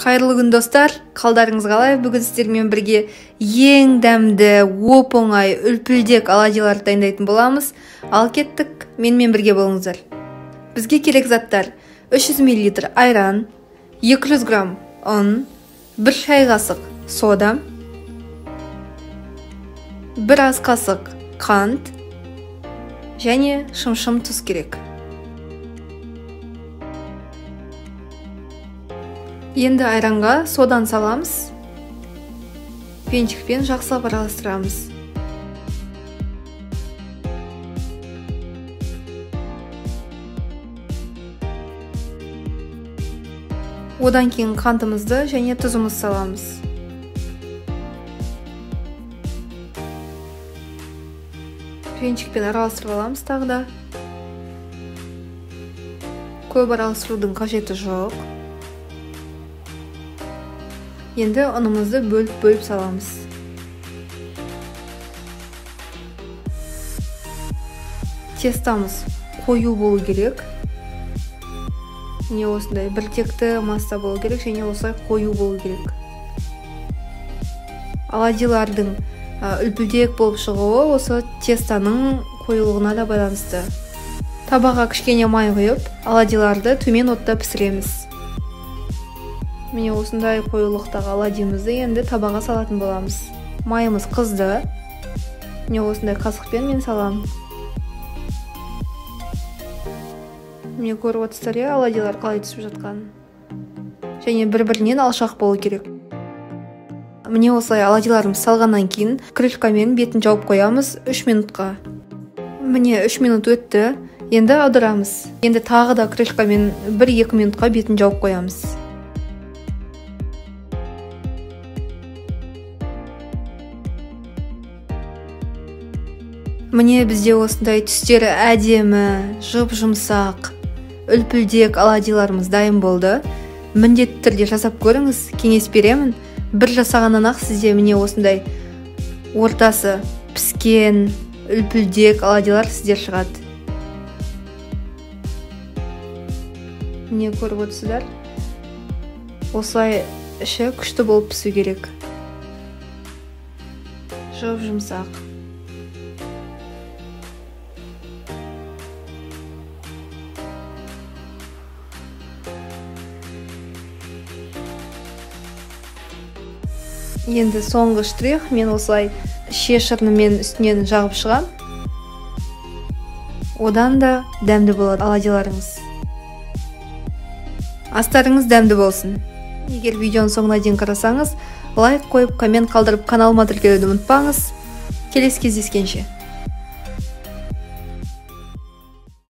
Қайырлы күн, достар! Қалдарыңыз қалай? Бүгін сіздермен бірге ең дәмді, оп-оңай, үлпілдек оладьяларды дайындайтын боламыз. Ал кеттік, менімен бірге болыңыздар. Бізге керек заттар: 300 мл айран, 200 грамм ұн, 1 шай қасық сода, 1 ас қасық қант және шымшым тұз керек. Енді айранға содан саламыз. Венчикпен жақсылап араластырамыз. Одан кейін қантымызды және тұзымызды саламыз. Венчикпен араластырып аламыз тағы да. Көп араластырудың қажеті жоқ. Енді ұнымызды бөліп-бөліп саламыз. Тестамыз қою болу керек. Міне осындай біртекті масса болу керек және осылай қою болу керек. Оладьялардың үлпілдек болып шығуы осы тестаның қоюлығына да байланысты. Табаға кішкене май құйып, оладьяларды төмен отта пісіреміз. Міне осындай қоюлықтағы оладьямызды енді табаға салатын боламыз. Майымыз қызды. Міне осындай қасықпен мен саламын. Міне көріп отырсыздар, иә, оладьялар қалай түсіп жатқанын. Және бір-бірінен алшақ болу керек. Міне осылай оладьяларымызды салғаннан кейін крышкамен бетін жауып қоямыз 3 минутқа. Міне 3 минут өтті. Енді аударамыз. Енді тағы да крышкамен 1-2 минутқа бетін жауып қоямыз. Міне бізде осындай түстері әдемі, жұп-жұмсақ, үлпілдек оладьяларымыз дайын болды. Міндетті түрде жасап көріңіз, кеңес беремін. Бір жасағаннан-ақ сізде міне осындай ортасы піскен, үлпілдек оладьялар сіздер шығады. Міне көріп отырсыздар. Осылай іші күшті болып пісу керек. Жұп-жұмсақ. Енді соңғы штрих, мен осылай ше шырынымен үстінен жағып шығам. Одан да дәмді болады оладьяларыңыз. Астарыңыз дәмді болсын. Егер видеоның соңына дейін қарасаңыз, лайк қойып, коммент қалдырып, каналыма тіркелуді ұмытпаңыз. Келесі кездескенше.